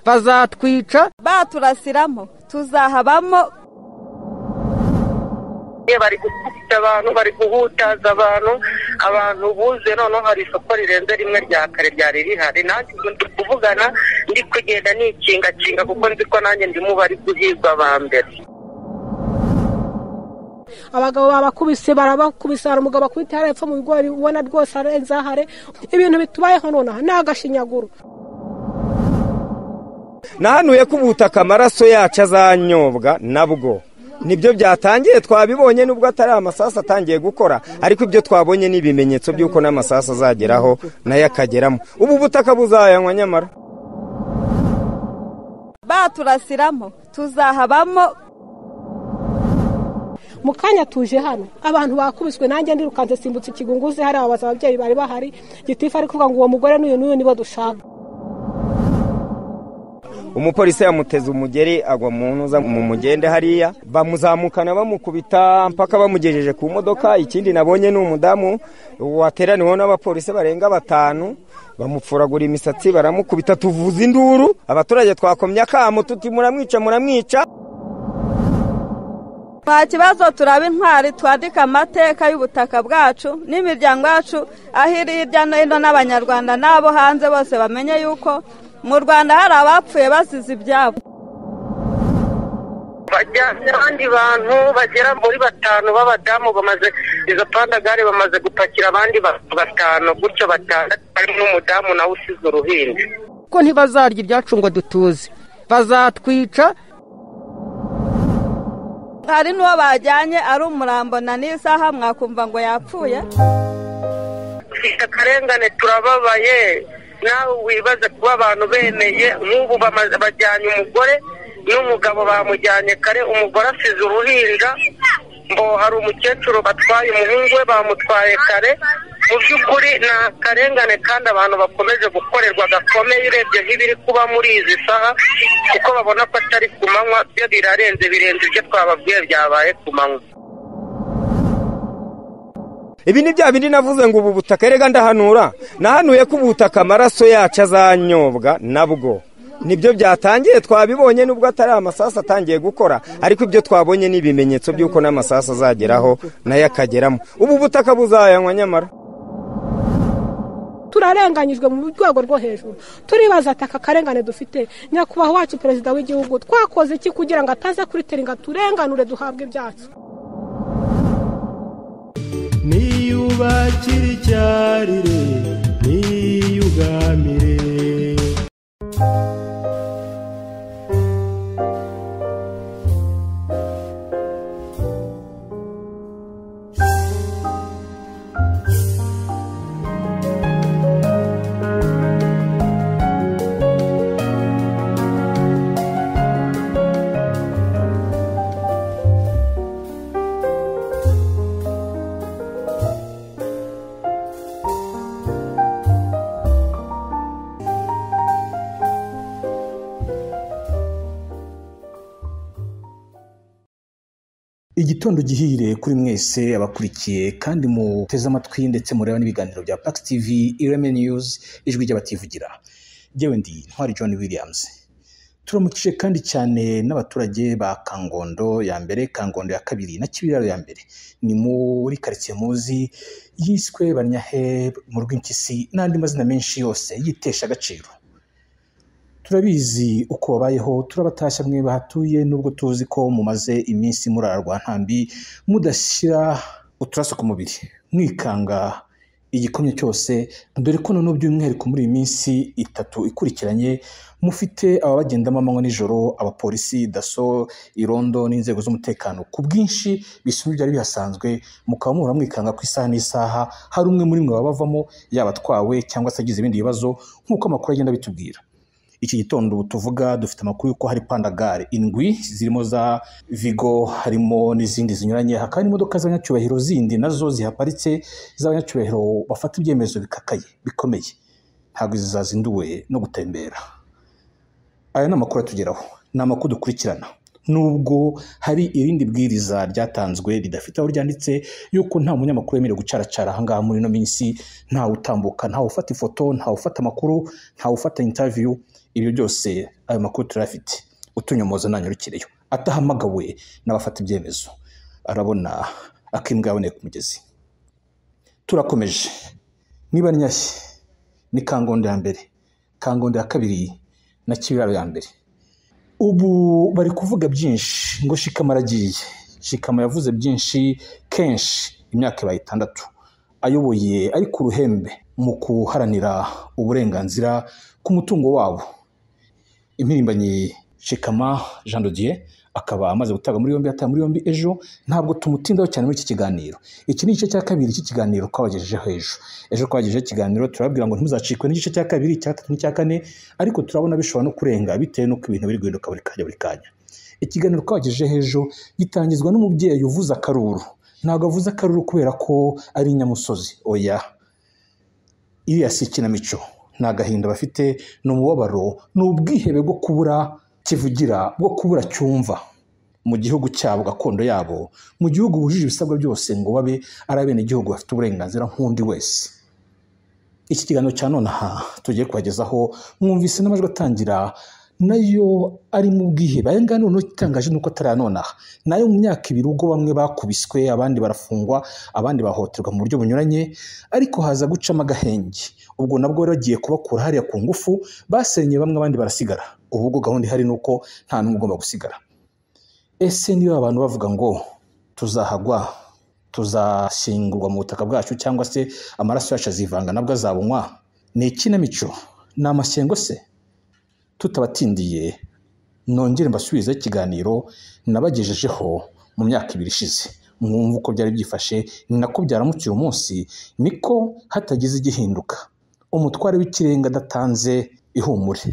Bazatwica, baturasiramo, tuzahabamo. Bari gukubita abantu, bari guhutaza abantu, abantu buze. Noneho hari isoko rirenze rimwe rya kare ryari rihari. Nanjye ubwo ndi kuvugana, ndi kugenda nikingakinga, kuko nzi ko nanjye ndimo bari guhigwa ba mbere. Abagabo babakubise, barabakubise. Hari umugabo akubita hariya epfo mu bigori, ubona rwose arenze ahare. Ibintu bitubayeho nonaha ni agashinyaguro. Nahanuye ko ubutaka amaraso yacu azanyobwa, nabwo nibyo byatangiye, twabibonye. Nubwo atari amasasu atangiye gukora, ariko ibyo twabonye ni ibimenyetso by'uko n'amasasu azageraho nayo akageramo. Ubu butaka buzayanywa nyamara. Baturasiramo, tuzahabamo. Mu kanya tuje hano, abantu bakubiswe. Nanjye ndirukanse, simbutse ikigunguzi hari ababaza ababyeyi bari bahari. Gitifu ari kuvuga ngo uwo mugore n'uyu n'uyu nibo dushaka. Umupolisi yamuteze umugeri, agwa mu ntuza mu mugende hariya, bamuzamukana, bamukubita mpaka bamugejeje ku modoka. Ikindi nabonye ni umudamu wateraniweho n'abapolisi barenga batanu, bamupfuragura imisatsi, baramukubita, tuvuza induru. Abaturage twakomye akamo tuti: "Muramwica, muramwica." Nta kibazo, turaba intwari, twandika amateka y'ubutaka bwacu n'imiryango yacu aho iri hirya no hino, n'Abanyarwanda n'abo hanze bose bamenye yuko mu Rwanda hari abapfuye bazize ibyabo. Bajyanye abandi bantu bagera muri batanu b'abadamu. Bamaze izo pandagare, bamaze gupakira abandi batanu gutyo, batandatu, harimo n'umudamu nawe usize uruhinja. Ko ntibazarya ibyacu ngo dutuze, bazatwica. Hari n'uwo bajyanye ari umurambo, na n'isaha mwakumva ngo yapfuye. Dufite akarengane, turababaye. Nawe wibaze kuba abantu bemeye nk'ubu bajyanye umugore n'umugabo, bamujyanye kare, umugore asize uruhinja. Ngo hari umukecuru batwaye, umuhungu we bamutwaye kare. Mu by'ukuri ni akarengane kandi abantu bakomeje gukorerwa gakomeye, urebye nk'ibiri kuba muri izi saha, kuko babona ko atari ku manywa. Byo birarenze, birenze ibyo twababwiye byabaye ku manywa. Ibi ni bya bindi navuze ngo ubu butaka, erega ndahanura, nahanuye ko ubutaka amaraso yacu azanyobwa, nabwo nibyo byatangiye, twabibonye. Nubwo atari amasasu atangiye gukora, ariko ibyo twabonye ni ibimenyetso by'uko n'amasasu azageraho nayo akageramo. Ubu butaka buzayanywa nyamara. Turarenganyijwe mu rwego rwo hejuru. Turibaza ati: "Aka karengane dufite, nyakubahwa wacu perezida w'igihugu, twakoze iki kugira ngo ataza kuri terrain ngo aturenganure, duhabwe ibyacu?" Niyubakire icyarire, niyugamire. Igitondo gihire kuri mwese abakurikiye kandi muteze amatwi ndetse mureba n'ibiganiro bya Pax TV, Ireme News, ijwi ry'abativugira. Jyewe ndi Ntwari John Williams. Turamukije kandi cyane n'abaturage ba Kangondo ya mbere, Kangondo ya kabiri na Kibiraro ya mbere. Ni muri karitsiye muzi yiswe Banyahe, mu Rw'impyisi n'andi mazina menshi yose yitesha agaciro. Turabizi uko babayeho, turabatashya mwe bahatuye, nubwo tuzi ko mumaze iminsi murarwa ntambi, mudashyira uturaso ku mubiri, mwikanga igikomye cyose, dore ko noneho by'umwihariko muri iyi minsi 3 ikurikiranye mufite ababagendamo amanywa nijoro, abapolisi, daso, irondo n'inzego z'umutekano ku bwinshi bisumba ibyari bihasanzwe, mukaba muhora mwikanga ku isaha n'isaha hari umwe muri mwe wabavamo, yaba atwawe cyangwa se agize ibindi bibazo, nk'uko amakuru agenda abitubwira. Iki gitondo ubu tuvuga dufite amakuru y'uko hari pandagare indwi zirimo za Vigo, harimo n'izindi zinyuranye, hakaba n'imodoka z'abanyacyubahiro zindi nazo zihaparitse, z'abanyacyubahiro bafata ibyemezo bikakaye bikomeye, ntabwo izi zazinduwe no gutembera. Aya ni amakuru atugeraho, ni amakuru dukurikirana, nubwo hari irindi bwiriza ryatanzwe ridafite aho ryanditse yuko nta munyamakuru wemerewe gucaracara ahangaha muri ino minsi, ntawe utambuka, ntawe ufata ifoto, ntawe ufata amakuru, ntawe ufata interview. Ibyo byose ayo makuru turayafite. Utunyomoza nanyurukireyo atahamagawe n'abafata ibyemezo, arabona akimbwa yaboneye ku mugezi. Turakomeje. Niba Nyashyi ni Kangondo ya mbere, Kangondo ya kabiri na Kibiraro ya mbere. Ubu bari kuvuga byinshi ngo Shikama aragiye. Shikama yavuze byinshi kenshi imyaka ibaye 6 ayoboye ari ku ruhembe mu kuharanira uburenganzira ku mutungo wabo. Impirimbanyi Shikama Jean de Dieu akaba amaze gutabwa muri yombi, yatawe muri yombi ejo. Ntabwo tumutindaho cyane muri iki kiganiro. Iki ni igice cya kabiri cy'ikiganiro twabagejejeho ejo. Ejo twabagejejeho ikiganiro turababwira ngo ntimuzacikwe n'igice cya kabiri, icya gatatu n'icya kane, ariko turabona bishobora no kurenga bitewe n'uko ibintu biri guhinduka buri kanya buri kanya. Ikiganiro twabagejejeho ejo gitangizwa n'umubyeyi uvuza akaruru. Ntabwo avuze akaruru kubera ko ari inyamusozi, oya. Iriya si ikinamico, ni agahinda bafite, ni umubabaro, ni ubwihebe bwo kubura kivugira, bwo kubura cyumva mu gihugu cyabo, gakondo yabo, mu gihugu bujuje ibisabwa byose ngo babe ari abenegihugu bafite uburenganzira nk'undi wese. Iki kiganiro cya nonaha tugiye kubagezaho mwumvise n'amajwi atangira nayo ari mu bwihebe. Aya ngaya noneho igitangaje ni uko atari aya nonaha, nayo mu myaka 2 ubwo bamwe bakubiswe, abandi barafungwa, abandi bahohoterwa mu buryo bunyuranye, ariko haza gucamo agahenge. Ubwo nabwo bari bagiye kubakura hariya ku ngufu, basenye bamwe abandi barasigara. Ubu ubwo gahunda ihari ni uko nta n'umwe ugomba gusigara. Ese niba abantu bavuga ngo tuzahagwa, tuzashyingurwa mu butaka bwacu, cyangwa se amaraso yacu azivanga nabwo azabunywa, ni ikinamico, ni amashyengo se? Tutabatindiye nongere mbasubize ikiganiro nabagejejeho mu myaka 2 ishize, mwumva uko byari byifashe, ni nako byaramutse uyu munsi, niko hatagize igihinduka. Umutware w'ikirenga adatanze ihumure,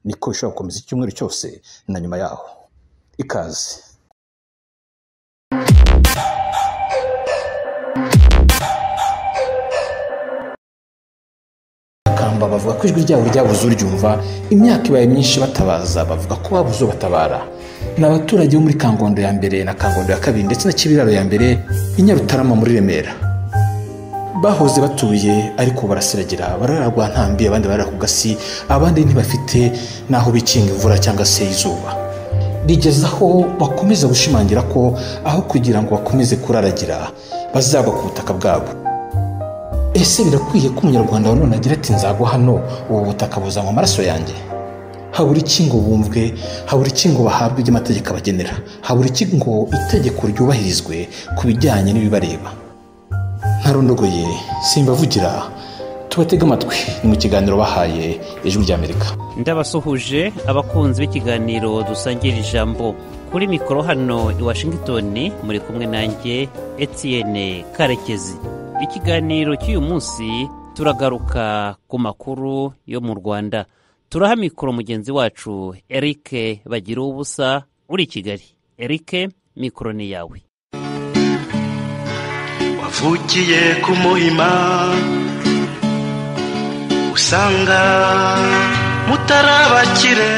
niko bishobora gukomeza icyumweru cyose na nyuma yaho. Ikaze. Kamba bavuga ko ijwi ryabo ryabuze uryumva, imyaka ibaye myinshi batabaza, bavuga ko babuze ubatabara. Ni abaturage bo muri Kangondo ya mbere na Kangondo ya kabiri ndetse na Kibiraro ya mbere i Nyarutarama muri Remera. Bahoze batuye ariko barasiragira, barararwa ntambi, abandi barara ku gasi, abandi ntibafite naho bikinga imvura cyangwa se izuba. Bigeze aho bakomeza gushimangira ko aho kugira ngo bakomeze kuraragira bazagwa ku butaka bwabo. Ese birakwiye ko umunyarwanda wa none agira ati nzagwa hano, ubu butaka buzanywa amaraso yanjye? Habura iki ngo bumvwe? Habura iki ngo bahabwe ibyo amategeko abagenera? Habura iki ngo itegeko ryubahirizwe ku bijyanye n'ibibareba? Ntarondogoye simbavugira, tubatega amatwi. Ni mu kiganiro bahaye Ijwi ry'Amerika. Ndabasuhuje abakunzi b'ikiganiro dusangira ijambo. Kuri mikoro hano i Washington muri kumwe nanjye Etienne Karekezi. Ikiganiro cy'uyu munsi turagaruka ku makuru yo mu Rwanda. Turaha mikoro mugenzi wacu Eric Bagira ubusa uri Kigali. Eric, mikoro ni yawe. Wavukiye ku Muhima usanga mutarabakire.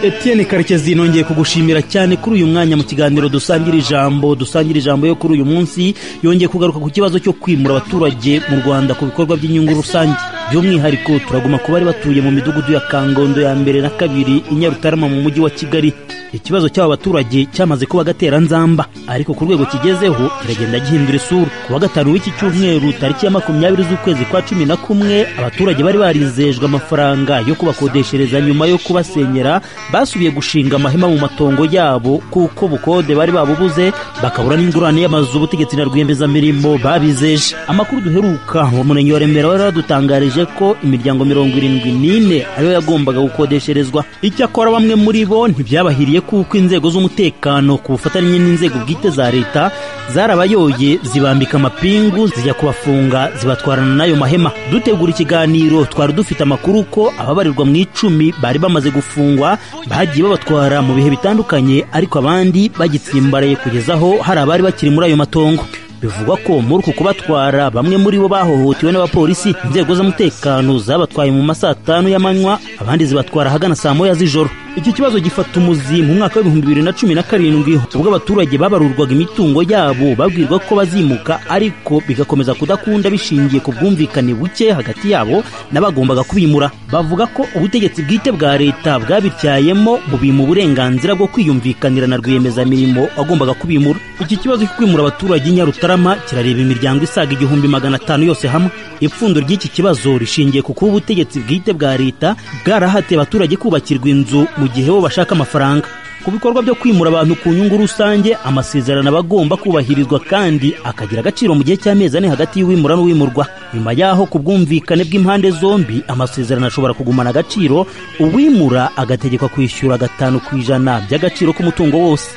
Etienne Karekezi, nongeye kugushimira cyane kuri uyu mwanya mu kiganiro dusangira ijambo. Dusangira ijambo yo kuri uyu munsi yongeye kugaruka ku kibazo cyo kwimura abaturage mu Rwanda ku bikorwa by'inyungu rusange. By'umwihariko turaguma ku bari batuye mu midugudu ya Kangondo ya mbere na kabiri i Nyarutarama mu mujyi wa Kigali. Ikibazo cy'aba baturage cyamaze kuba gateranzamba, ariko ku rwego kigezeho kiragenda gihindura isura. Ku wa gatanu w'iki cyumweru tariki ya 20 z'ukwezi kwa 11, abaturage bari barizejwe amafaranga yo kubakodeshereza nyuma yo kubasenyera basubiye gushinga amahema mu matongo yabo kuko bukode bari babubuze, bakabura n'ingurane y'amazu ubutegetsi na rwiyemezamirimo babizeje. Amakuru duheruka mu murenge wa Remera wari wadutangarije ko imiryango 74 ariyo yagombaga gukodesherezwa. Icyakora bamwe muri bo ntibyabahiriye kuko inzego z'umutekano ku bufatanye n'inzego bwite za leta zarabayoye zibambika amapingu zijya kubafunga zibatwarana n'ayo mahema. Dutegura ikiganiro twari dufite amakuru ko ababarirwa mu 10 bari bamaze gufungwa bagiye babatwara mu bihe bitandukanye, ariko abandi bagitsimbaraye kugeza aho hari abari bakiri muri ayo matongo. Bivugwa ko muri uku kubatwara bamwe muri bo bahohotewe n'abapolisi, inzego z'umutekano zabatwaye mu masaa 5 y'amanywa, abandi zibatwara ahagana saa 1 z'ijoro. Iki kibazo gifata umuzi mu mwaka wa 2017, ubwo abaturage babarurwaga imitungo yabo babwirwa ko bazimuka, ariko bigakomeza kudakunda bishingiye ku bwumvikane buke hagati yabo n'abagombaga kubimura. Bavuga ko ubutegetsi bwite bwa leta bwabityayemo bubima uburenganzira bwo kwiyumvikanira na rwiyemezamirimo wagombaga kubimura. Iki kibazo cyo kwimura abaturage i Nyarutarama kirareba imiryango isaga 1500 yose hamwe. Ipfundo ry'iki kibazo rishingiye ku kuba ubutegetsi bwite bwa leta bwarahatiye abaturage kubakirwa inzu mu gihe bo bashaka amafaranga. Ku bikorwa byo kwimura abantu ku nyungu rusange, amasezerano aba agomba kubahirizwa kandi akagira agaciro mu gihe cy'amezi 4 hagati y'uwimura n'uwimurwa. Nyuma y'aho, ku bwumvikane bw'impande zombi, amasezerano ashobora kugumana agaciro, uwimura agategekwa kwishyura 5% by'agaciro k'umutungo wose.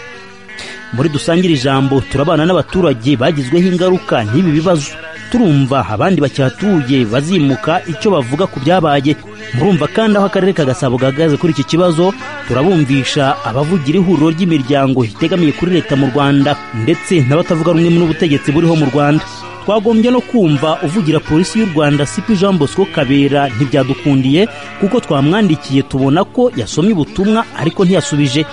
Muri Dusangire Ijambo turabana n'abaturage bagizweho ingaruka n'ibi bibazo. Turumva abandi bacyatuye bazimuka icyo bavuga ku byabaye. Murumva kandi aho akarere ka Gasabo gahagaze kuri iki kibazo. Turabumvisha abavugira ihuriro ry'imiryango itegamiye kuri leta mu Rwanda ndetse n'abatavuga rumwe n'ubutegetsi buriho mu Rwanda. Twagombye no kumva uvugira polisi y'u Rwanda, CP Jean Bosco Kabera. Ntibyadukundiye kuko twamwandikiye tubona ko yasomye ubutumwa ariko ntiyasubije.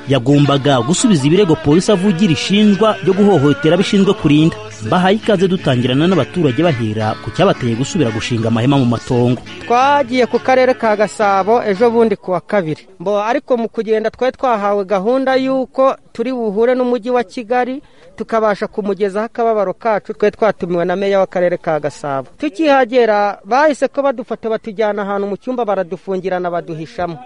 Yagombaga gusubiza ibirego polisi avugira ishinjwa byo guhohotera bishinzwe kurinda. Mbahaye ikaze dutangirana n'abaturage bahera ku cyabateye gusubira gushinga amahema mu matongo. Twagiye ku karere ka Gasabo ejo bundi ku wa kabiri mbo, ariko mu kugenda twari twahawe gahunda y'uko turi buhure n'umujyi wa Kigali tukabasha kumugezaho akababaro kacu. Twari twatumiwe na meya w'akarere ka Gasabo. Tukihagera bahise ko badufata batujyana ahantu mu cyumba, baradufungirana, baduhishamo.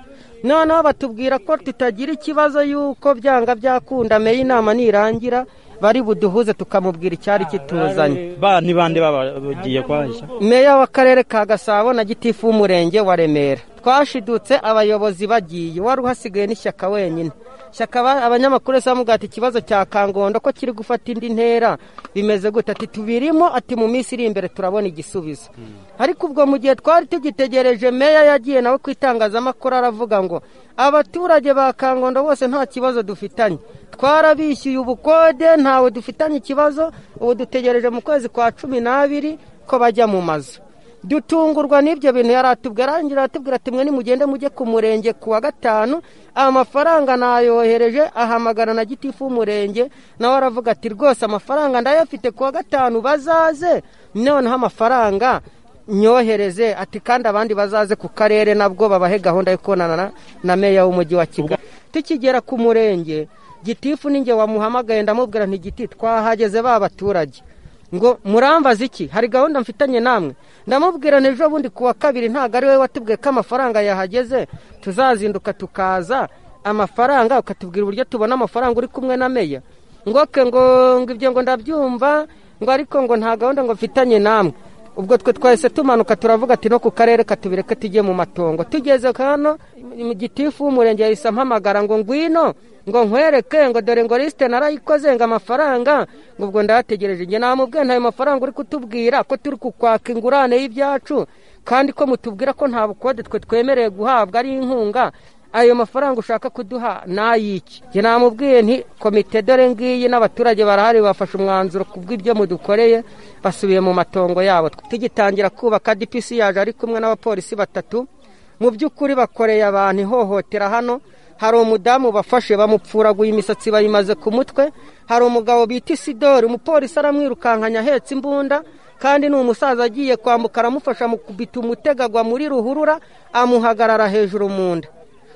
Noneho batubwira ko tutagira ikibazo, y'uko byanga byakunda meya inama nirangira bari buduhuze tukamubwira icyari kituzanye. Ba ni bande babagiye kwahisha? Meya w'akarere ka Gasabo na gitifu w'umurenge wa Remera. Twashidutse abayobozi bagiye, wari uhasigaye n'Ishyaka wenyine. Shyaka, abanyamakuru bamubwira ati: "Ikibazo cya Kangondo ko kiri gufata indi ntera, bimeze gute?" Ati: "Tubirimo," ati: "Mu minsi iri imbere turabona igisubizo." Ariko ubwo mu gihe twari tugitegereje, meya yagiye nawe ku itangazamakuru aravuga ngo: "Abaturage ba Kangondo bose nta kibazo dufitanye, twarabishyuye ubukode, ntawe dufitanye ikibazo, ubu dutegereje mu kwezi kwa 12 ko bajya mu mazu." Dutungurwa n'ibyo bintu yari atubwira. Arangira aratubwira ati: "Mwe nimugende mujye ku murenge ku wa gatanu, amafaranga nayohereje." Ahamagara na gitifu w'umurenge, nawe aravuga ati: "Rwose amafaranga ndayafite, ku wa gatanu bazaze noneho amafaranga nyohereze." Ati: "Kandi abandi bazaze ku karere nabwo babahe gahunda yo kubonana na meya w'umujyi wa Kigali." Tukigera ku murenge, gitifu ninjye wamuhamagaye, ndamubwira nti: "Giti, twahageze, ba baturage." Ngo: "Murambaza iki? Hari gahunda mfitanye namwe?" Ndamubwira nti: "Ejo bundi ku wa kabiri ntabwo ari wowe watubwiye ko amafaranga yahageze, tuzazinduka tukaza amafaranga ukatubwira uburyo tubona amafaranga uri kumwe na meya?" Ngo: "Okay," ngo "ibyo ngo ndabyumva," ngo "ariko ngo nta gahunda ngo mfitanye namwe." Ubwo twe twahise tumanuka, turavuga ati: "No ku karere katubireke tujye mu matongo." Tugeze hano, gitifu w'umurenge yahise ampamagara ngo: "Ngwino," ngo "nkwereke," ngo "dore," ngo "lisite narayikoze," ngo "amafaranga," ngo "ubwo ndayategereje." Njye namubwiye: "Ntayo mafaranga uri kutubwira ko turi kukwaka ingurane y'ibyacu, kandi ko mutubwira ko nta bukode twe twemereye guhabwa ari inkunga, ayo mafaranga ushaka kuduha n'ayiki?" Njye namubwiye nti: "Komite dore ngiyi n'abaturage barahari, bafashe umwanzuro ku bw'ibyo mudukoreye, basubiye mu matongo yabo." Tugitangira kubaka, DPC yaje ari kumwe n'abapolisi batatu. Mu by'ukuri bakoreye abantu ihohotera. Hano hari umudamu bafashe bamupfuraguye imisatsi bayimaze ku mutwe. Hari umugabo bita Isidori, umupolisi aramwirukankanya ahetse imbunda kandi ni umusaza, agiye kwambuka aramufasha, mukubita umutego agwa muri ruhurura, amuhagarara hejuru mu nda.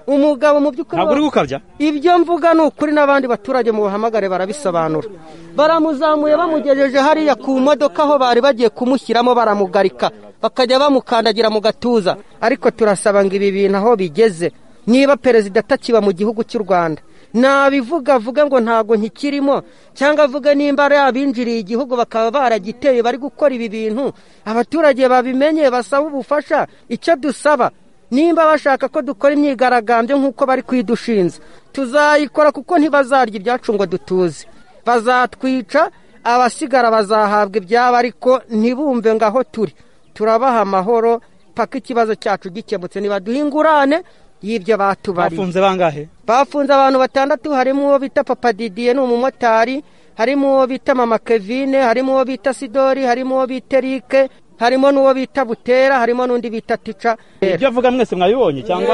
Umugabo mu by'ukuri Ntabwo uri gukabya? Ibyo mvuga ni ukuri, n'abandi baturage mu bahamagare barabisobanura. Baramuzamuye, bamugejeje hariya ku modoka aho bari bagiye kumushyiramo, baramugarika, bakajya bamukandagira mu gatuza. Ariko turasaba ngo ibi bintu aho bigeze, niba perezida atakiba mu gihugu cy'u Rwanda, nabivuga avuga ngo ntabwo nkikirimo, cyangwa avuga nimba ari abinjiriye igihugu bakaba baragiteye bari gukora ibi bintu, abaturage babimenye basaba ubufasha. Icyo dusaba, nimba bashaka ko dukora imyigaragambyo nk'uko bari kwidushinza, tuzayikora, kuko ntibazarya ibyacu ngo dutuze. Bazatwica, abasigara bazahabwa ibyabo, ariko ntibumve ngo aho turi turabaha amahoro paka ikibazo cyacu gikemutse. Nibaduhe ingurane y'ibyo batubariye. Bafunze bangahe? Bafunze abantu batandatu, harimo uwo bita Papa Didiye, ni umumotari, harimo uwo bita Mama Kevine, harimo uwo bita Sidori, harimo uwo bita Erike. Harimo n'uwo bita Butera, harimo n'undi bita Tica. Ibyo avuga mwese mwabibonye cyangwa?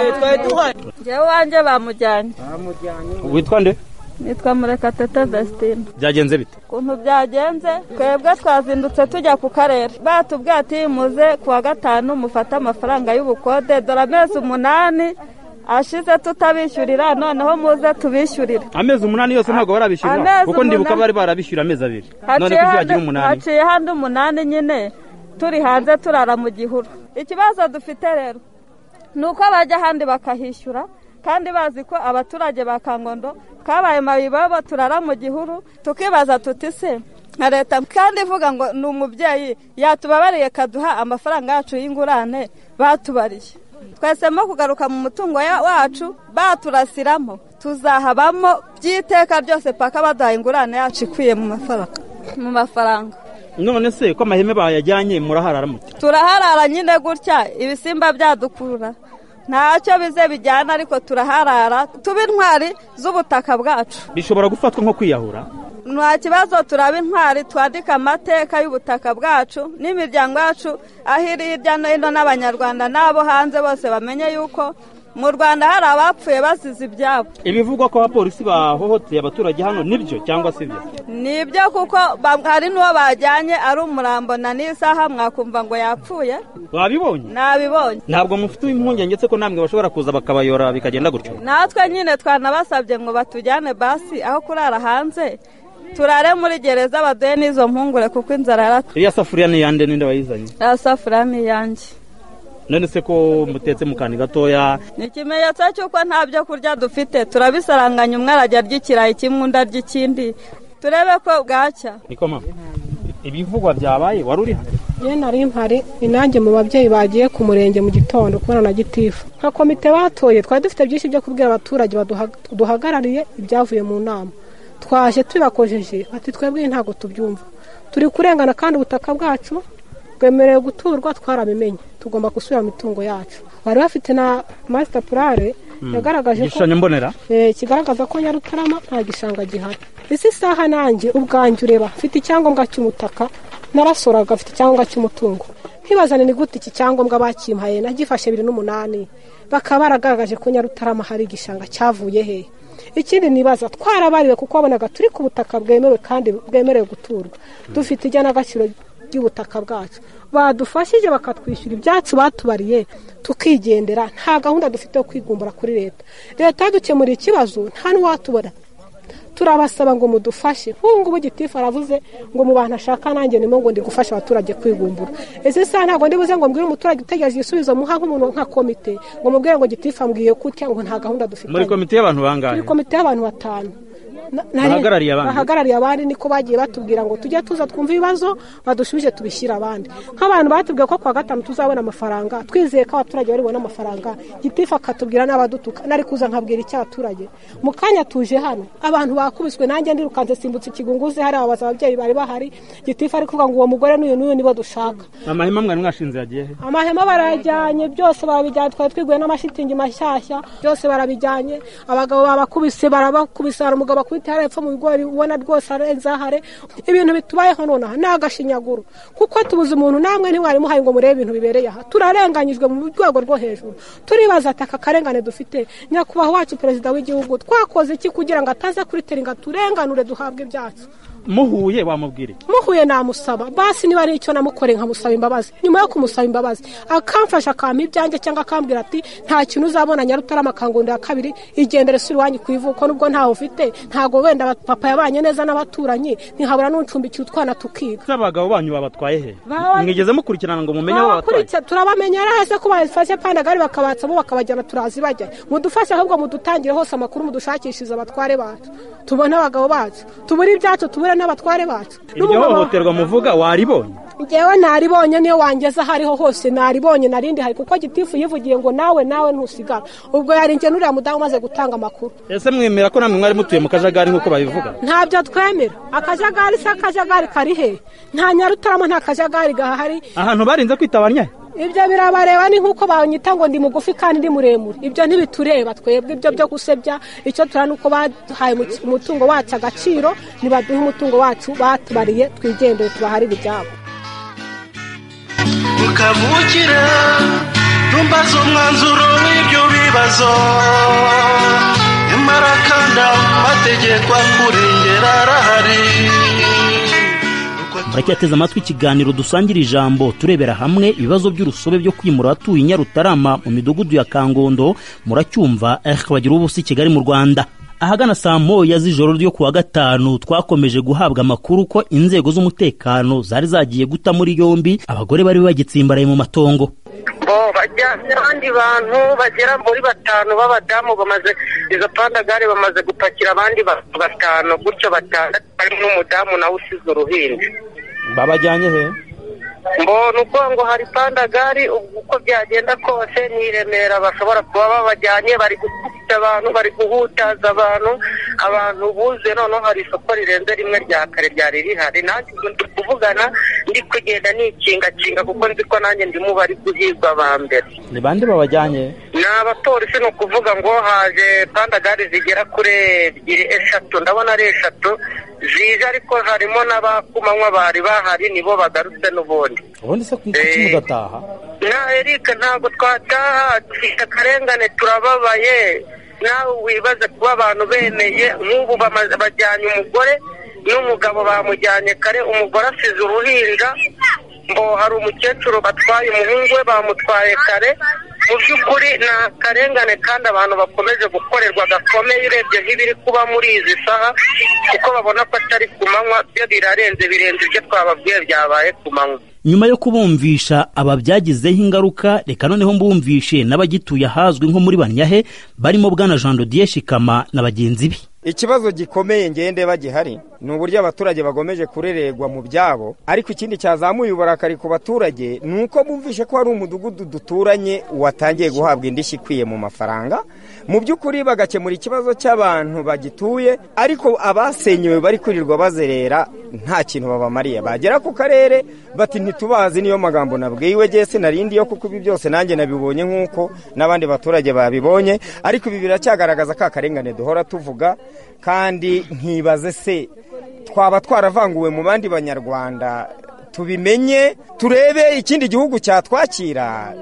Njyewe wanjye bamujyanye. Witwa nde? Nitwa Murekatete Vestine. Byagenze bite? Ukuntu byagenze, twebwe twazindutse tujya ku karere, batubwiye ati muze kuwa gatanu mufate amafaranga y'ubukode, dore amezi 8 ashize tutabishyurira, noneho muze tubishyurire. Amezi 8 yose ntabwo barabishyura, kuko ndibuka bari barabishyura amezi 2, none kuki bagira 8? Haciye handi 8 nyine, turi hanze turara mu gihuru. Ikibazo dufite rero ni uko bajya ahandi bakahishyura, kandi bazi ko abaturage ba Kangondo twabaye mabibobo, turara mu gihuru, tukibaza tuti se nka leta kandi ivuga ngo ni umubyeyi yatubabariye kaduha amafaranga yacu y'ingurane batubariye. Twesemo kugaruka mu mutungo wacu baturasiramo, tuzahabamo by'iteka ryose paka baduha ingurane yacu ikwiye mu mafaranga. None se ko amaheme bayajyanye muraharara mute? Turaharara nyine gutya, ibisimba byadukurura, ntacyo bize bijyana, ariko turaharara tuba intwari z'ubutaka bwacu. Bishobora gufatwa nko kwiyahura? Nta kibazo, turaba intwari, twandika amateka y'ubutaka bwacu n'imiryango yacu aho iri hirya no hino, n'abanyarwanda n'abo hanze bose bamenye yuko mu Rwanda hari abapfuye bazize ibyabo. Ibivugwa ko abapolisi bahohoteye abaturage hano nibyo cyangwa si byo? Nibyo, kuko hari n'uwo bajyanye ari umurambo na n'isaha mwakumva ngo yapfuye. Wabibonye? Nabibonye. Ntabwo mufite impungenge se ko namwe bashobora kuza bakabayora bikagenda gutyo? Natwe nyine twanabasabye ngo batujyane basi aho kurara hanze, turare muri gereza baduhe n'izo mpungure kuko inzara yaratu. Iriya safuriya ni yande, ninde wayizanye? Iriya safuriya ni iyanjye. None se ko mutetse mu kantu gatoya? Ni ikimenyetso cy'uko nta byo kurya dufite, turabisaranganya, umwe arajya arya ikirayi kimwe undi arya ikindi, turebe ko bwacya. Niko mama, ibivugwa byabaye wari uri hano? Njye nari mpari, ni nanjye mu babyeyi bagiye ku murenge mu gitondo kubona na gitifu. Nka komite batoye twari dufite byinshi byo kubwira abaturage duhagarariye ibyavuye mu nama. Twaje tubibakojeje bati twebwe ntabwo tubyumva, turi kurengana kandi ubutaka bwacu bwemerewe guturwa, twarabimenye, tugomba gusubira mu mitungo yacu. Bari bafite na master plan yagaragaje ko igishushanyo mbonera kigaragaza ko Nyarutarama nta gishanga gihari. Isi saha nanjye ubwanjye ureba mfite icyangombwa cy'umutaka, narasoraga mfite icyangombwa cy'umutungo, nkibazane ni gute iki cyangombwa bakimpaye nagifashe 2008, bakaba baragaragaje ko Nyarutarama hari igishanga cyavuye he? Ikindi nibaza, twarabariwe kuko wabonaga turi ku butaka bwemewe kandi bwemerewe guturwa, dufite igenagaciro ry'ubutaka bwacu, badufashije bakatwishyura ibyacu batubariye tukigendera. Nta gahunda dufite yo kwigumbura kuri leta. Leta yadukemuriye ikibazo, nta n'uwatubona. Turabasaba ngo mudufashe. Nk'ubu ngubu gitifu aravuze ngo mu bantu ashaka nanjye nimo ngo ndi gufasha abaturage kwigumbura. Ese saha ntabwo ndibuze ngo mbwire umuturage utegereje igisubizo muha nk'umuntu nka komite ngo mubwire ngo gitifu ambwiye kutya, ngo nta gahunda dufite. Muri komite y'abantu bangahe? Muri komite y'abantu 5. Bahagarariye abandi, niko bagiye batubwira ngo tujye tuza twumve ibibazo badushubije tubishyira abandi. Nk'abantu batubwiye ko kuwa gatanu tuzabona amafaranga, twizeye ko abaturage bari bubone amafaranga, gitifu akatubwira n'abadutuka, nari kuza nkabwira icyo abaturage. Mu kanya tuje hano abantu bakubiswe, nanjye ndirukanse simbutse ikigunguzi, hari ababaza ababyeyi bari bahari, gitifu ari kuvuga ngo uwo mugore n'uyu n'uyu nibo dushaka. Amahema mwari mwashinze yagiye he? Amahema barayajyanye byose barabijyanye, twari twiguye n'amashitingi mashyashya byose barabijyanye. Abagabo babakubise, barabakubise, hari umugabo akubita hepfo mu bigori ubona rwose arenzahare. Ibintu bitubayeho nonaha ni agashinyaguro, kuko tubuze umuntu namwe ntiwari muhaye ngo murebe ibintu bibereye aha. Turarenganyijwe mu rwego rwo hejuru, turibaza ati aka karengane dufite, nyakubahwa wacu perezida w'igihugu twakoze iki kugira ngo ataza kuri turenganure duhabwe ibyacu? Muhuye wamubwira iki? Muhuye namusaba basi niba ari icyo namukoreye nkamusaba imbabazi. Nyuma yo kumusaba imbabazi akamfasha akampa ibyanjye, cyangwa akambwira ati nta kintu uzabona Nyarutarama Kangondo ya kabiri, igendere suri iwanyu ku ivuko, nubwo ntawe ufite, ntago wenda papa yabanye neza n'abaturanyi, ntihabura n'uncumbikiye utwana tukiga. Abagabo banyu babatwaye he? Mwigeze mukurikirana ngo mumenye aho babatwaye? Turabamenya araheze ko bafashe pandagari bakabatsamo bakabajyana, turazi bajya. Mudufashe ahubwo mudutangire hose amakuru, mudushakishirize abatware bacu, tubone abagabo bacu, tubure ibyacu, tubure n'abatware bacu. Iryo hohoterwa muvuga waribonye? Njyewe naribonye, niyo wangeza hariho hose naribonye, narindi hari, kuko gitifu yivugiye ngo nawe nawe ntusigara. Ubwo yari njye n'uriya mudamu umaze gutanga amakuru. Ese mwemera ko namwe mwari mutuye mu kajagari nk'uko babivuga? Ntabyo twemera. Akajagari se akajagari kari he? Nta Nyarutarama nta kajagari gahari. Ahantu barinze kwitabanya? Ibyo birabareba, ni nkuko banyita ngo ndi mugufi kandi ndi muremure. Ibyo ntibitureba twebwe, ibyo byo gusebya. Icyo turana uko baduhaye umutungo wacu agaciro, nibaduhe umutungo wacu batubariye twigendere tubaharire ibyabo. Kavukire ntumbaze umwanzuro w'ibyo bibazo, nyamara kandi amategeko akurengera arahari. Muracyateze amatwi ikiganiro dusangira ijambo, turebera hamwe ibibazo by'urusobe byo kwimura abatuye Nyarutarama mu midugudu ya Kangondo. Muracyumva bagira ubusa i Kigali mu Rwanda. Ahagana saa moya z'ijoro ryo kuwa gatanu twakomeje guhabwa amakuru ko inzego z'umutekano zari zagiye guta muri yombi abagore bari bagitsimbaraye mu matongo. Bo bajyanye abandi bantu bagera muri batanu b'abadamu, bamaze izo pandagare bamaze gupakira abandi batanu gutyo batandatu, harimo n'umudamu nawe usize uruhinja. Babajyanye he? Mbona uko ngo hari pandagari, uko byagenda kose ni i Remera bashobora kuba babajyanye. Bari gukubita abantu, bari guhutaza abantu, abantu buze. Noneho hari isoko rirenze rimwe rya kare ryari rihari. Nanjye ubwo ndi kuvugana ndi kugenda nikingakinga, kuko nzi ko nanjye ndimo bari guhigwa ba mbere. Ni bande babajyanye? Ni abapolisi. Ni ukuvuga ngo haje pandagari zigera kuri ebyiri, eshatu, ndabona ari eshatu zije, ariko harimo n'abakumanywa bari bahari, nibo bagarutse n'ubundi. Ubundi se kuki mudataha? Na Eric, ntabwo twataha, dufite akarengane, turababaye. Nawe wibaze kuba abantu bemeye nk'ubu bajyanye umugore n'umugabo, bamujyanye kare, umugore asize uruhinja. Ngo hari umukecuru batwaye umuhungu we, bamutwaye kare. Mu by'ukuri ni akarengane kandi abantu bakomeje gukorerwa gakomeye, urebye nk'ibiri kuba muri izi saha, kuko babona ko atari ku manywa, byo birarenze, birenze ibyo twababwiye byabaye ku manywa. Nyuma yo kubumvisha ababyagizeho ingaruka, reka noneho mbumvishe n'abagituye ahazwi nko muri Banyahe, barimo Bwana Jean Dodier Shikama na bagenzi be. Ikibazo gikomeye ngende bagihari ni uburyo abaturage bagomeje kureregwa mu byabo, ariko ikindi cyazamuye uburakari ku baturage ni uko bumvishe ko hari umudugudu duturanye watangiye guhabwa indishyi ikwiye mu mafaranga, mu by'ukuri bagakemura ikibazo cy'abantu bagituye, ariko abasenyewe bari kwirirwa bazerera nta kintu babamariye. Bagera ku karere bati ntitubazi, niyo magambo nabwiwe jye sinarindi yo, kuko ibi byose nanjye nabibonye nk'uko n'abandi baturage babibonye, ariko ibi biracyagaragaza ka karengane duhora tuvuga. Kandi nkibaze se twaba twaravanguwe mu bandi banyarwanda, tubimenye turebe ikindi gihugu cyatwakira.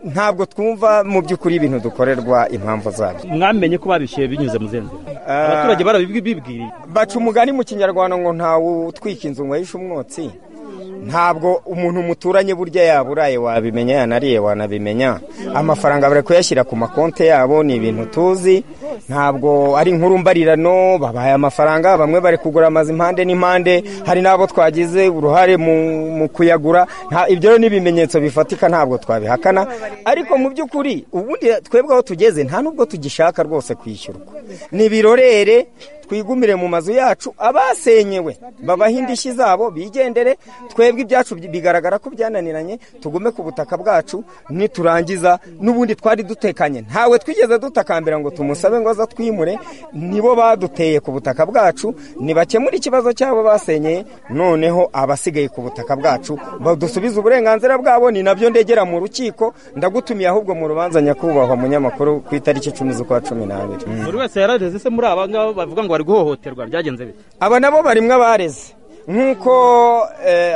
Ntabwo twumva mu by'ukuri ibintu dukorerwa impamvu zabyo. Mwamenye ko babishyuye binyuze mu zindi nzira? Abaturage barabibwiriye. Baca umugani mu kinyarwanda ngo ntawe utwika inzu ngo ahishe umwotsi. Ntabwo umuntu muturanye burya yaburaye wabimenya, yanariye wanabimenya. Amafaranga bari kuyashyira ku makonte yabo, ni ibintu tuzi, ntabwo ari inkuru mbarirano. Babahaye amafaranga, bamwe bari kugura amazu impande n'impande, hari n'abo twagize uruhare mu kuyagura. Ibyo ni ibimenyetso bifatika, ntabwo twabihakana. Ariko mu by'ukuri ubundi twebwe aho tugeze nta nubwo tugishaka rwose kwishyurwa, ni birorere, twigumire mu mazu yacu. Abasenyewe babahe indishyi zabo bigendere, twebwe ibyacu bigaragara ko byananiranye, tugume ku butaka bwacu. Niturangiza n'ubundi twari dutekanye, ntawe twigeze dutakambira ngo tumusabe ngo aza twimure, nibo baduteye ku butaka bwacu, nibakemura ikibazo cyabo basenyeye, noneho abasigaye ku butaka bwacu badusubize uburenganzira bwabo. Ni nabyo ndegera mu rukiko, ndagutumiye ahubwo mu rubanza nyakubahwa munyamakuru ku itariki 10 z'ukwa 12. Buri wese yarareze se muri aba ngaba bavuga ngo bari guhohoterwa, byagenze bite? Aba nabo barimwe abareze nk'uko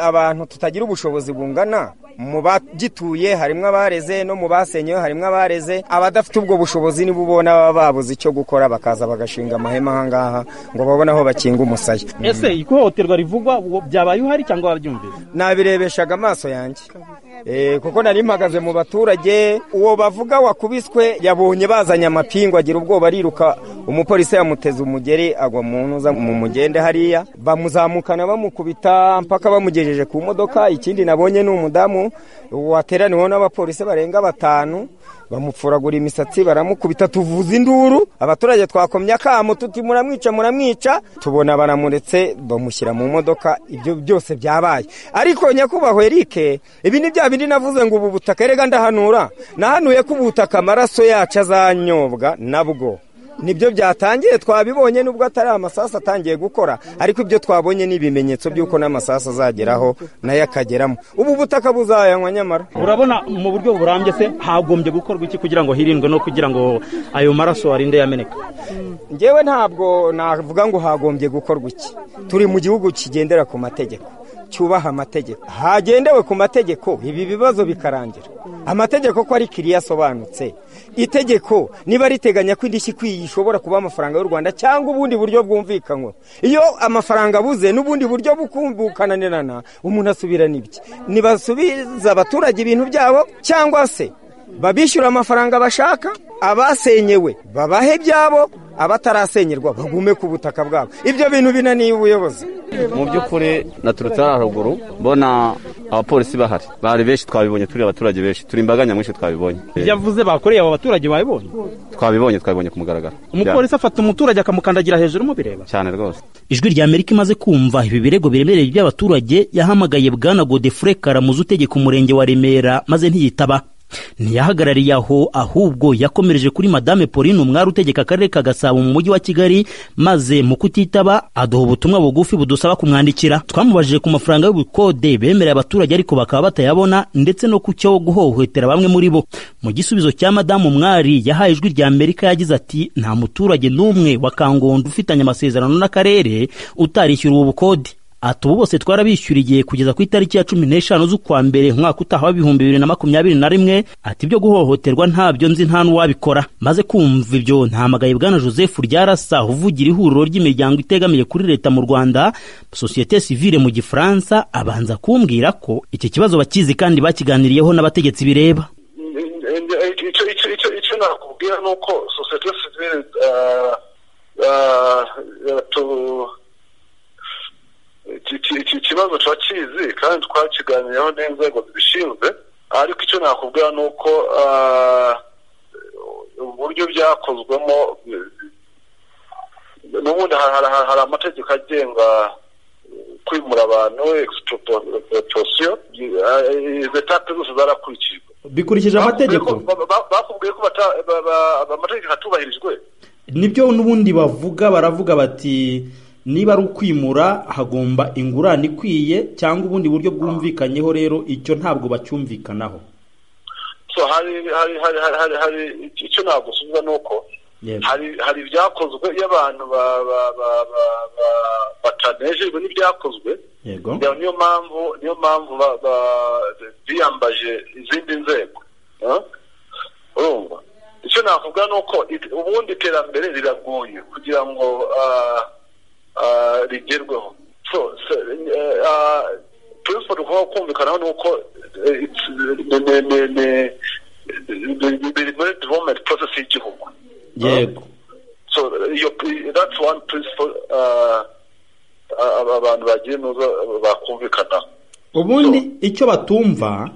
abantu tutagira ubushobozi bungana. Mu bagituye harimo abareze, no mu basenyewe harimo abareze. Abadafite ubwo bushobozi nibo ubona baba babuze icyo gukora, bakaza bagashinga amahema ahangaha ngo babone aho bakinga umusaya. Ese ihohoterwa rivugwa byabaye uhari cyangwa wabyumvise? Nabirebeshaga amaso yanjye, kuko nari mpagaze mu baturage. Uwo bavuga wakubiswe yabonye bazanye amapingu agira ubwoba ariruka, umupolisi yamuteze umugeri agwa mu ntuza mu mugende hariya, bamuzamukana bamukubita mpaka bamugejeje ku modoka. Ikindi nabonye ni umudamu wateraniweho n'abapolisi barenga batanu, bamupfuragura imisatsi baramukubita, tuvuza induru, abaturage twakomye akamo tuti muramwica muramwica, tubona baramuretse bamushyira mu modoka. Ibyo byose byabaye. Ariko nyakubahwa Eric, ibi ni bya bindi navuze ngo ubu butaka, erega ndahanura, nahanuye ko ubutaka amaraso yacu azanyobwa nabwo. Nibyo byatangiye, twabibonye nubwo atari amasasu atangiye gukora, ariko ibyo twabonye ni ibimenyetso by'uko n'amasasu azageraho nayo akageramo. Ubu butaka buzayanywa nyamara. Urabona mu buryo burambye se hagombye gukorwa iki kugira ngo hirindwe no kugira ngo ayo maraso arinde yameneka? Njyewe ntabwo navuga ngo hagombye gukorwa iki. Turi mu gihugu kigendera ku mategeko, cyubaha amategeko. Hagendewe ku mategeko ibi bibazo bikarangira. Amategeko ko ari kiriya asobanutse. Itegeko niba riteganya ko indishyi ikwiye ishobora kuba amafaranga y'u Rwanda cyangwa ubundi buryo bwumvikanywe. Iyo amafaranga abuze n'ubundi buryo bukumbukananirana, umuntu asubirana ibye. Nibasubiza abaturage ibintu byabo cyangwa se babishyura amafaranga bashaka, abasenyewe babahe ibyabo, abatarasenyerwa bagume ku butaka bwabo. Ibyo bintu binaniye ubuyobozi. Mu by'ukuri naturutse haruguru mbona abapolisi bahari, bari benshi, twabibonye turi abaturage benshi, turi imbaga nyamwinshi twabibonye. Yavuze bakoreye abo baturage babibonye? Twabibonye ku mugaragaro. Umupolisi afata umuturage akamukandagira hejuru mubireba cyane rwose. Ijwi rya Amerika imaze kumva ibi birego biremereye by'abaturage yahamagaye Bwana Godefroid Karamuzi utegeka umurenge wa Remera, maze ntiyitaba. Ntiyahagarariye aho, ahubwo yakomereje kuri Madame Pauline Umwari utegeka akarere ka Gasabo mu mujyi wa Kigali, maze mu kutitaba aduha ubutumwa bugufi budusaba kumwandikira. Twamubajije ku mafaranga y'ubukode bemereye abaturage ariko bakaba batayabona, ndetse no ku cyo guhohotera bamwe muri bo. Mu gisubizo cya Madame Umwari yahaye Ijwi rya Amerika yagize ati: nta muturage n'umwe wa Kangondo ufitanye amasezerano n'akarere utarishyura ubu bukode. Ati ubu bose twarabishyuriye kugeza ku itariki ya 15 z'ukwa mbere umwaka utaha wa 2021. Ati ibyo guhohoterwa ntabyo nzi, nta n'uwabikora. Maze kumva ibyo ntahamagaye Bwana Joseph Ryarasa uvugira ihuriro ry'imiryango itegamiye kuri leta mu Rwanda, Société Civile mu Gifaransa, abanza kumbwira ko iki kibazo bakizi kandi bakiganiriyeho n'abategetsi bireba. Icyo nakubwira ni uko Société Civile iki kibazo turakizi kandi twakiganiriyeho n'inzego zibishinzwe, ariko icyo nakubwira ni uko uburyo byakozwemo n'ubundi hari amategeko agenga kwimura abantu, expropriation, izo etape zose zarakurikijwe bikurikije amategeko. Bakubwiye ko amategeko atubahirijwe. Nibyo n'ubundi bavuga, baravuga bati niba ari ukwimura hagomba ingurane ikwiye cyangwa ubundi buryo bwumvikanyeho. Rero icyo ntabwo bacyumvikanaho. So hari icyo nagusubiza ni uko hari ibyakozwe iyo abantu batanejejwe n'ibyakozwe. Niyo mpamvu biyambaje izindi nzego. Urumva icyo nakuvuga ni uko ubundi iterambere riragoye kugira ngo rigerweho. So principle tugomba kumvikanaho ni uko biri muri development process y'igihugu. Yego. So that's one principle abantu bagiye nuza bakumvikanaho. Ubundi icyo batumva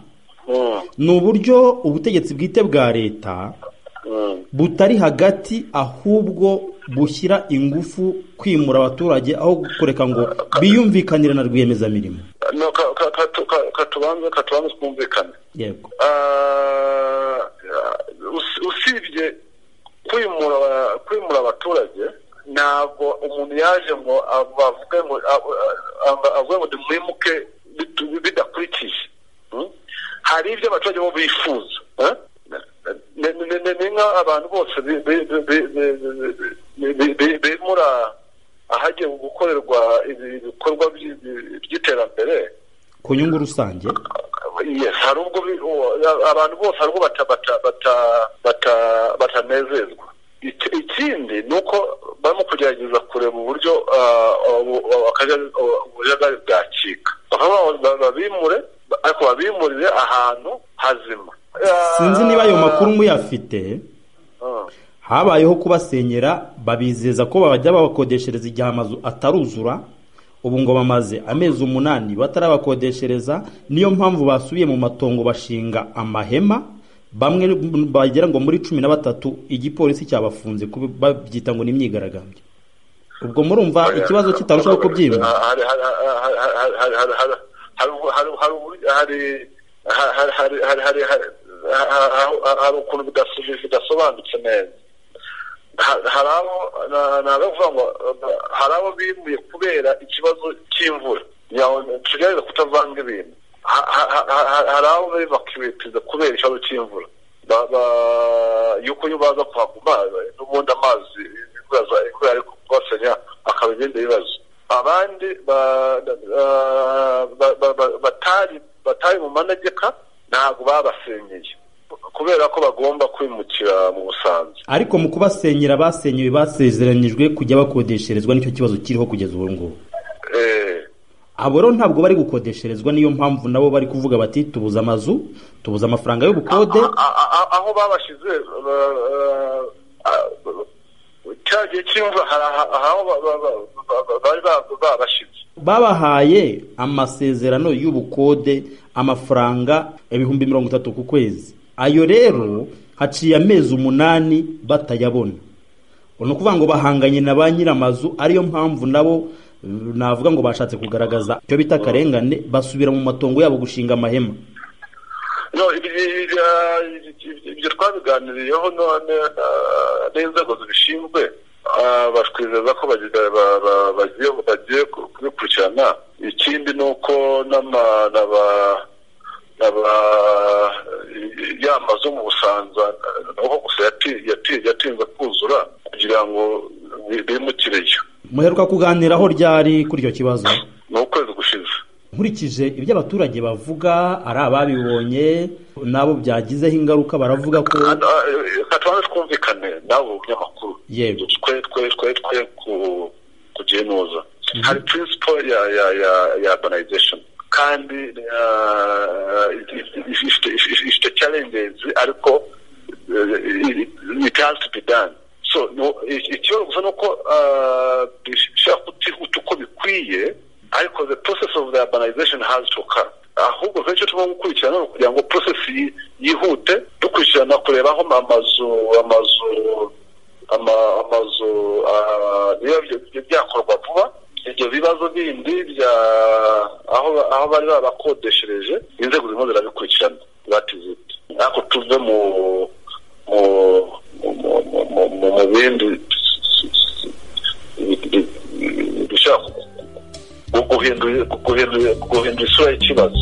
ni uburyo ubutegetsi bwite bwa leta butari hagati, ahubwo bushyira ingufu kwimura abaturage aho kureka ngo biyumvikanire na rwiyemezamirimo. No, katubanze twumvikane. Yego. Usibye kwimura abaturage, ntabwo umuntu yaje ngo avuge ngo nimwimuke bidakurikije. Hari ibyo abaturage bo bifuza. Ni nka abantu bose bimura ahagiye gukorerwa ibikorwa by'iterambere ku nyungu rusange. Yes, hari ubwo abantu bose hari ubwo batanezezwa. Ikindi ni uko barimo kugerageza kureba uburyo ubujagari bwacika, babimure ariko babimurire ahantu hazima. Sinzi niba ayo makuru muyafite. Habayeho kubasenyera babizeza ko bajya babakodeshereza igihe amazu ataruzura. Ubu ngo bamaze amezi 8 batarabakodeshereza, niyo mpamvu basubiye mu matongo bashinga amahema. Bamwe bagera ngo muri 13 igipolisi cyabafunze babyita ngo ni imyigaragambyo. Ubwo murumva ikibazo kitarushaho kubyimba. Hari ukuntu bidasobanutse neza. Hari abo bimuye kubera ikibazo cy'imvura, tugerageza kutavanga ibintu. Hari abo bibakibipiza kubera ikibazo cy'imvura, yuko iyo baza kuhaguma n'ubundi amazi imvura ari kubasenya akaba ibindi bibazo. Abandi Ariko mu kubasenyera basenyewe basezeranyijwe kujya bakodesherezwa, nicyo kibazo kiriho kugeza ubu ngubu. Abo rero ntabwo bari gukodesherezwa, niyo mpamvu nabo bari kuvuga bati tubuze amazu, tubuze amafaranga y'ubukode. Aho babashize cya gihe cy'imvura hari aho bari babashize, babahaye amasezerano y'ubukode amafaranga 30,000 ku kwezi. Ayo rero haciye amezi 8 batayabona. Ni ukuvuga ngo bahanganye na ba nyir'amazu, ariyo mpamvu nabo navuga ngo bashatse kugaragaza icyo bita akarengane, basubira mu matongo yabo gushinga amahema. No, ibyo twabiganiriyeho none n'inzego zibishinzwe, batwizeza ko bagiye kubikurikirana. Ikindi ni uko ya mazu mu Busanza naho gusa yatinze kuzura kugira ngo bimukireyo. Muheruka kuganiraho ryari kuri icyo kibazo? Ni ukwezi gushize. Nkurikije ibyo abaturage bavuga, ari ababibonye nabo byagizeho ingaruka, baravuga ko tubanze twumvikane nabo binyamakuru. Yego, twe kugenuza hari principle ya urbanization, kandi ifite challenges, ariko it has to be done. So ikibazo gusa ni uko bishobora kutihuta uko bikwiye, ariko the process of the urbanization has to occur. Ahubwo icyo tugomba gukurikirana ni ukugira ngo process yihute, dukurikirana kureba aho amazu niba byakorwa vuba. Ibyo bibazo bindi bya aho bari babakodeshereje, inzego zimwe zirabikurikirana batizite, ariko tuve mu bindi bishobora guhindura isura y'ikibazo.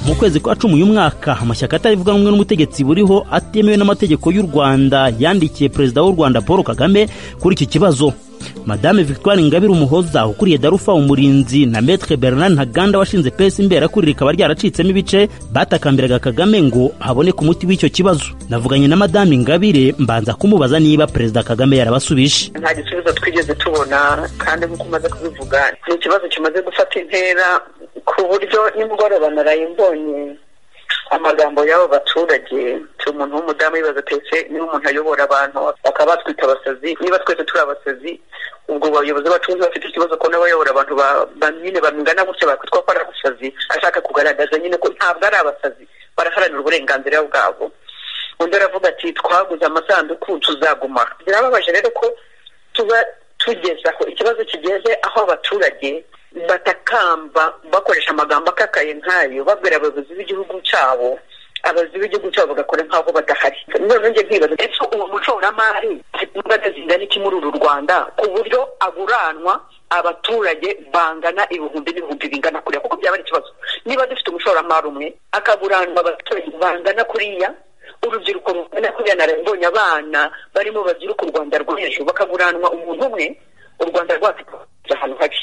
Mu kwezi kwa 10 uyu mwaka, amashyaka atavuga rumwe n'umutegetsi buriho atemewe n'amategeko y'u Rwanda yandikiye Perezida w'u Rwanda Paul Kagame kuri iki kibazo. Madame Victoire Ingabire Umuhoza ukuriye Darufa Umurinzi na Maître Bernard Ntaganda washinze PS Imberakuri rikaba ryaracitsemo ibice, batakambiraga Kagame ngo haboneke umuti w'icyo kibazo. Navuganye na Madame Ingabire mbanza kumubaza niba Perezida Kagame yarabasubije. Nta gisubizo twigeze tubona, kandi nk'uko umaze kubivuga ni ikibazo kimaze gufata intera ku buryo nimugoroba naraye mbonye amagambo y'abo baturage. Umuntu w'umudamu yibaza atese niba umuntu ayobora abantu bakaba batwita abasazi, niba twese turi abasazi, ubwo bayobozi bacu bafite ikibazo ko n'abayobora abantu nyine bangana gutya bakwitwa ko ari abasazi, ashaka kugaragaza nyine ko ntabwo ari abasazi, baraharanira uburenganzira bwabo. Undi aravuga ati twaguze amasanduku tuzaguma. Birababaje rero ko tuba tugeze aho ikibazo kigeze, aho abaturage batakamba bakoresha amagambo akakaye nkayo, babwira abayobozi b'igihugu cyabo, abayobozi b'igihugu cyabo bagakora nk'aho badahari. None njye nkibaza ese uwo mushoramari afite imbaraga zingana iki muri uru Rwanda ku buryo aguranwa abaturage bangana ibihumbi n'ibihumbi bingana kuriya? Kuko byaba ari ikibazo niba dufite umushoramari umwe akaguranwa abaturage bangana kuriya, urubyiruko rungana kuriya. Narabonye abana barimo babyiruka u Rwanda rw'ejo bakaguranwa umuntu umwe, u Rwanda rwacu ahantu habi.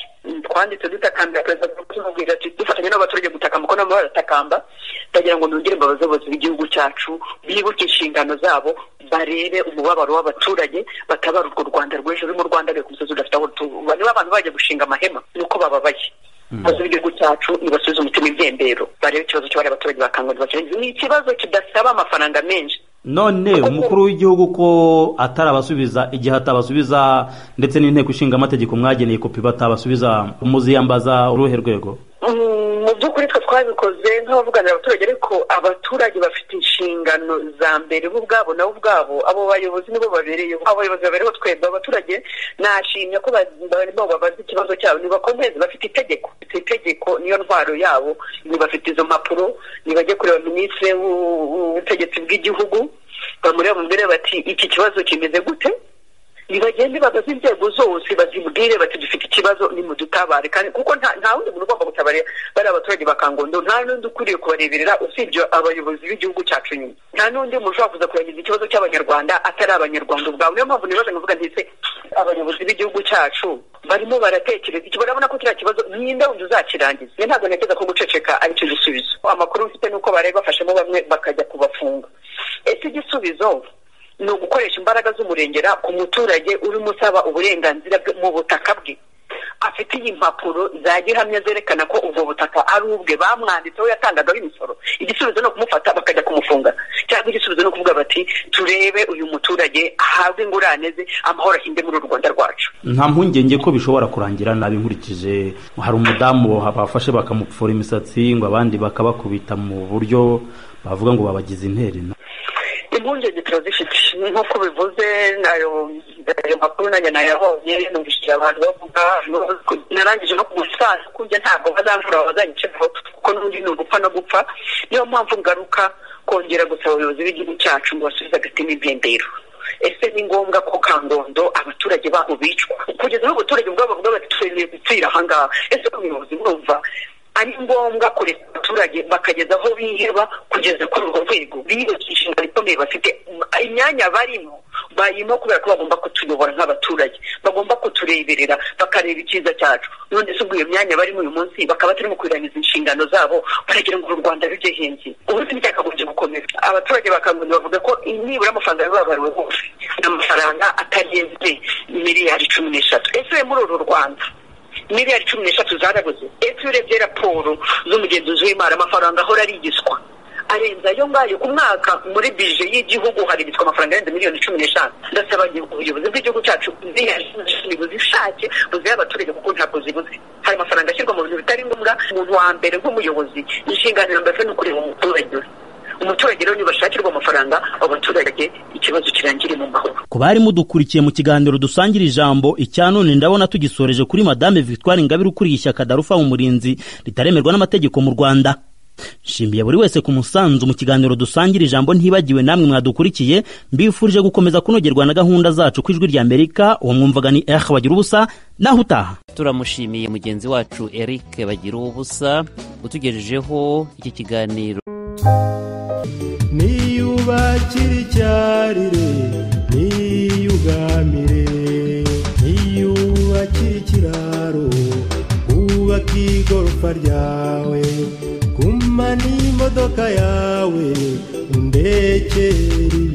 Twanditse dutakambira Perezida tumubwira ati dufatanye n'abaturage gutakamba, ko nabo baratakamba, ndagira ngo nongere mbabaze abayobozi b'igihugu cyacu bibuke inshingano zabo, barebe umubabaro w'abaturage, batabara urwo Rwanda rw'ejo ruri mu Rwanda rwe ku musozi udafite aho rutuba. Niba abantu bajya gushinga amahema nuko bababaye. Abayobozi b'igihugu cyacu nibasubize umutima ibyembero, barebe ikibazo cy'abari abaturage bakangurwa. Ni ikibazo kidasaba amafaranga menshi. None umukuru w'igihugu ko atarabasubiza, igihe atabasubiza ndetse n'inteko ishinga amategeko mwageneye kopi batabasubiza, muziyambaza uruhe rwego? Mu by'ukuri twe twabikoze nk'abavuganira abaturage, ariko abaturage bafite inshingano za mbere bo ubwabo nabo ubwabo, abo bayobozi nibo babereyeho, abayobozi babereyeho twebwe abaturage. Nashimye ko barimo babaza ikibazo cyabo, nibakomeze, bafite itegeko, itegeko niyo ntwaro yabo, nibafite izo mpapuro nibajye kureba minisitiri w'ubutegetsi bw'igihugu, bamureba bamubwire bati iki kibazo kimeze gute, nibagende babaze inzego zose bazibwire bati dufite ikibazo nimudutabare, kandi kuko nta wundi muntu ugomba gutabarira bari abaturage ba Kangondo, nta n'undi ukwiriye kubareberera usibye abayobozi b'igihugu cyacu nyuma, nta n'undi muntu ushobora kuza kurangiza ikibazo cy'abanyarwanda atari abanyarwanda ubwabo. Niyo mpamvu nibaza nkavuga nti se abayobozi b'igihugu cyacu barimo baratekereza iki, barabona ko kiriya kibazo ninde wundi uzakirangiza. Njye ntabwo ntekereza ko guceceka ari cyo gisubizo. Amakuru mfite ni uko bari bafashemo bamwe bakajya kubafunga. Ese igisubizo ni ugukoresha imbaraga z'umurengera ku muturage urimo usaba uburenganzira mu butaka bwe, afite iyi mpapuro za gihamya zerekana ko ubwo butaka ari ubwe bamwanditseho yatangagaho imisoro? Igisubizo ni ukumufata bakajya kumufunga, cyangwa igisubizo ni ukuvuga bati turebe uyu muturage ahabwe ingurane ze, amahoro ahinde muri uru Rwanda rwacu. Nta mpungenge ko bishobora kurangira nabi nkurikije hari umudamu bafashe bakamupfura imisatsi ngo abandi bakabakubita mu buryo bavuga ngo babagize intere? Impungenge turazifite nk'uko bivuze, ayo makuru nanjye nayabonye, numvishije abantu bavuga, narangije no kumusaza kujya ntabwo bazamvura bazanyiceho kuko n'undi ni ugupfa no gupfa. Niyo mpamvu ngaruka kongera gusaba abayobozi b'igihugu cyacu ngo basubize agatima impembero. Ese ni ngombwa ko Kangondo abaturage baho bicwa kugeza aho abaturage ubwabo bavuga bati twemeye gupfira aha ngaha? Ese umuyobozi murumva ari ngombwa kureka abaturage bakageza aho biheba kugeza kuri urwo rwego? Biyubakisha inshingano ikomeye bafite, imyanya barimo bayimo kubera ko bagomba kutuyobora nk'abaturage, bagomba kutureberera bakareba icyiza cyacu. None se ubwo iyo myanya barimo uyu munsi bakaba turimo kurangiza inshingano zabo, baragira ngo uru Rwanda rujye henzi? Ubundi ntibyakagombye gukomeza. Abaturage ba Kangondo bavuga ko nibura amafaranga babariwe hose ni amafaranga atarenze miliyari 13. Ese muri uru Rwanda miliyari 13 zarabuze? Ese urebye raporo z'umugenzuzi w'imari, amafaranga ahora arigiswa arenze ayo ngayo ku mwaka muri bije y'igihugu haribitswa amafaranga arenze miliyoni 15. Ndasaba ubuyobozi bw'igihugu cyacu miliyari 15 buzishake buzihe abaturage kuko ntabwo zibuze. Hari amafaranga ashyirwa mu bintu bitari ngombwa. Umuntu wa mbere nk'umuyobozi inshingano ya mbere ni ukureba umuturage. Umuturage rero nibashakirwa amafaranga abaturage ikibazo kirangire mu mahoro. Ku bari mudukurikiye mu kiganiro dusangira ijambo icya none, ndabona tugisoreje kuri Madame Victoire Ingabire ukuriye ishyaka Darufa Umurinzi ritaremerwa n'amategeko mu Rwanda. Nshimiye buri wese ku musanzu mu kiganiro dusangira ijambo, ntibagiwe namwe mwadukurikiye. Mbifurije gukomeza kunogerwa na gahunda zacu ku Ijwi rya Amerika. Uwo mwumvaga ni Eric Bagira Ubusa, naho utaha. Turamushimiye mugenzi wacu Eric Bagira Ubusa utugejejeho iki kiganiro. Niyubakire icyarire, niyugamire, niyubakire ikiraro, wubake igorofa ryawe, gumana imodoka yawe, undekere.